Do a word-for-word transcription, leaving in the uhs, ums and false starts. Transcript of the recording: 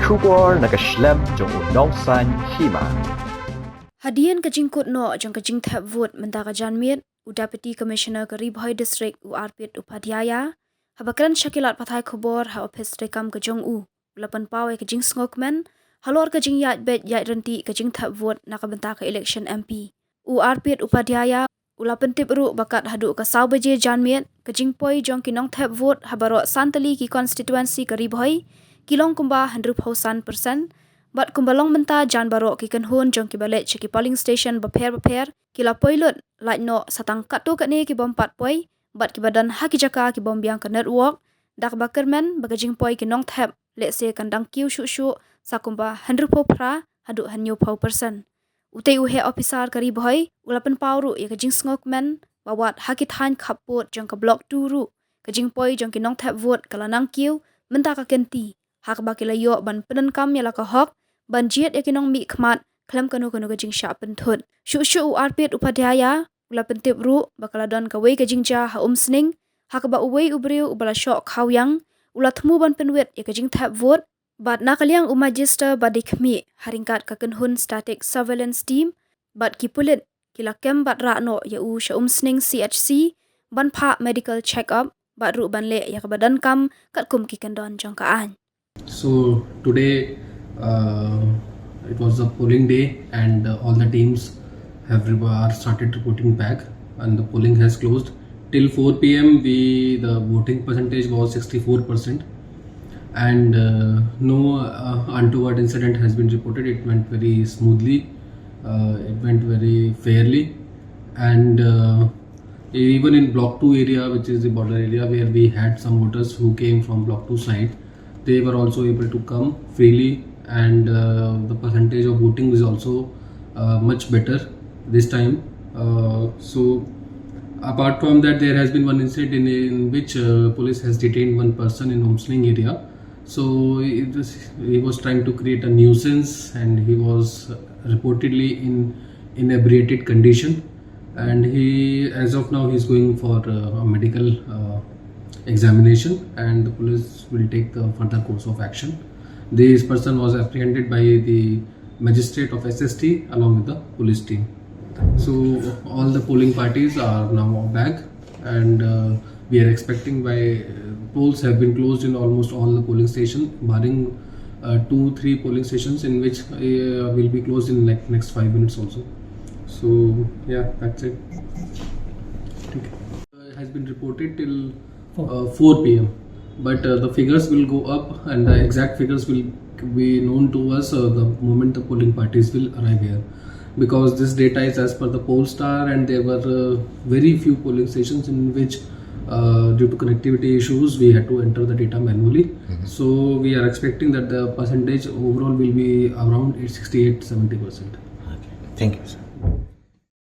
Khubor na ka shlem jong u Nongsaiñ Hima. Hadien ka jingkut noh jong ka jingthep vote mynta ka janmiet, u Deputy Commissioner ka Ri Bhoi District, u Arpit Upadhyaya, haba kren sha ki lad pathai khubor ha ophis treikam ka jong u, u la pynpaw ïa ka jingsngewkmen halor ka jingïaid beit ïaid ryntih ka jingthep vote na ka bynta ka election M P. U Arpit Upadhyaya u la pyntip ruh ba kat haduh ka saw baje janmiet, ka jingpoi jong ki nongthep vote ha baroh san tylli ki constituency ka Ri Bhoi ki long kumba hynriewphew san percent, bad kumba long mynta, jan baroh ki kynhun jong kiba leit sha ki polling station bapher bapher ki la poi lut, lait noh sa tang katto katne ki bym pat poi bad kiba don ha ki jaka ki bym biang ka network, da kaba kyrmen ba ka jingpoi ki nongthep lehse kan dang kiew shuh shuh sa kumba hynriewphew phra haduh hynñiewphew percent. Utei u heh ophisar ka Ri Bhoi u la pynpaw ruh ïa ka jingsngewkmen ba wat ha ki thaiñ khappud jong ka Block two ruh ka jingpoi jong ki nongthep vote ka la nang kiew mynta ka kynti, ha kaba ki la ïoh ban pyndonkam ïa la ka hok ban jied ïa ki nongmihkhmat khlem kano kano ka jingshah pynthut. Shuh shuh u Arpit Upadhyaya u la pyntip ruh ba ka la don kawei ka jingjia ha Umsning, ha kaba uwei u briew uba la shoh khaw ïang u la thmu ban pynwit ïa ka jingthep vote, bad na ka liang u Magister Badikhmih ha ryngkat ka kynhun Static Surveillance Team bad ki pulit ki la kem bad rah noh ïa u sha Umsning C H C ban phah medical check up bad ruh ban leh ïa kaba donkam katkum ki kyndon jong ka aiñ. So today, uh, it was a polling day, and uh, all the teams have re- are started reporting back, and the polling has closed. Till four p.m., we the voting percentage was sixty-four percent, and uh, no uh, untoward incident has been reported. It went very smoothly. Uh, it went very fairly, and uh, even in Block Two area, which is the border area, where we had some voters who came from Block Two side, they were also able to come freely, and uh, the percentage of voting is also uh, much better this time. Uh, so, apart from that, there has been one incident in, in which uh, police has detained one person in Umsning area. So it was, he was trying to create a nuisance, and he was reportedly in inebriated condition, and he, as of now, he is going for uh, a medical uh, examination, and the police will take the further course of action. This person was apprehended by the magistrate of S S T along with the police team. So all the polling parties are now back, and uh, we are expecting by uh, polls have been closed in almost all the polling stations, barring uh, two, three polling stations in which uh, will be closed in like next five minutes also. So yeah, that's it. Thank you. Uh, has been reported till uh, four p.m. But uh, the figures will go up, and the exact figures will be known to us uh, the moment the polling parties will arrive here, because this data is as per the Pollstar, and there were uh, very few polling stations in which, uh, due to connectivity issues, we had to enter the data manually. So we are expecting that the percentage overall will be around sixty-eight, seventy percent. Thank you, sir.